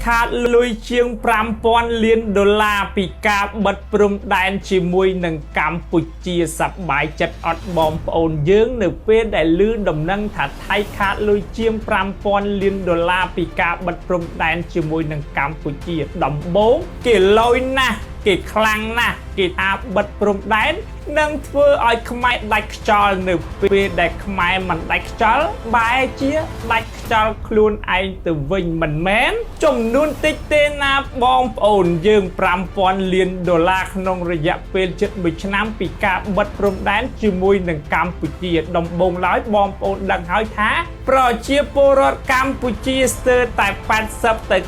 ខាតលុយជាង5000លានដុល្លារពីការបិទព្រំដែនជាមួយនឹងកម្ពុជាសប្បាយចិត្តអត់បងប្អូនយើងនៅពេលដែលឮដំណឹងថាថៃខាតលុយជាង5000លានដុល្លារពីការបិទព្រំដែនជាមួយនឹងកម្ពុជាដំបូងគេលយណាស់គេខ្លាំងណាស់គេថាបិទព្រំដែននឹងធ្វើឲ្យខ្មែរដាច់ខ្យល់នៅពេលដែលខ្មែរមិនដាច់ខ្យល់បែរជាដាច់ខ្យល់ខ្លួនឯងទៅវិញមិនមែនចំនួនតិចទេណាបងប្អូនយើង5000លានដុល្លារក្នុងរយៈពេលជិត1ឆ្នាំពីការបិទព្រំដែនជាមួយនឹងកម្ពុជាដំបូងឡើយបងប្អូនដឹងហើយថាប្រជាពលរដ្ឋកម្ពុជាស្ទើរតែ80ទៅ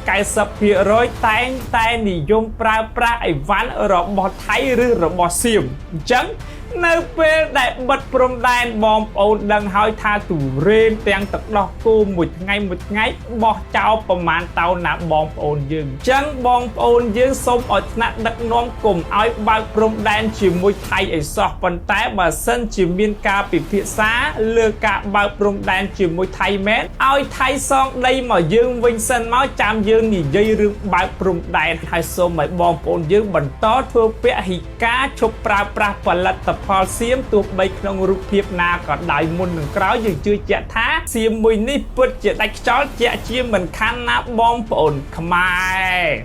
90%តែងតែនិយមប្រើប្រាស់អីវ៉ាន់របស់ថៃឬរបស់សៀមអញ្ចឹងនៅពេលដែលបិទព្រំដែនបងប្អូនដឹងហើយថាទុរេនទាំងទឹកដោះគោមួយថ្ងៃមួយថ្ងៃបោះចោលប្រមាណតោនណាបងប្អូនយើងអញ្ចឹងបងប្អូនយើងសូមឲ្យថ្នាក់ដឹកនាំកុំឲ្យបើកព្រំដែនជាមួយថៃឲ្យសោះប៉ុន្តែបើសិនជាមានការពិភាក្សាលើការបើកព្រំដែនជាមួយថៃមែនឲ្យថៃសងដីមកយើងវិញសិនមកចាំយើងនិយាយរឿងបើកព្រំដែនហើយសូមឲ្យបងប្អូនយើងបន្តធ្វើពហិការឈប់ប្រើប្រាស់ផលិតផលសៀមទោះបីក្នុងរូបភាពណាក៏ដោយមុននឹងក្រោយយើងជឿជាក់ថាសៀមមួយនេះពិតជាដាច់ខ្យល់ជាក់ជាមិនខានណាបងប្អូនខ្មែរ។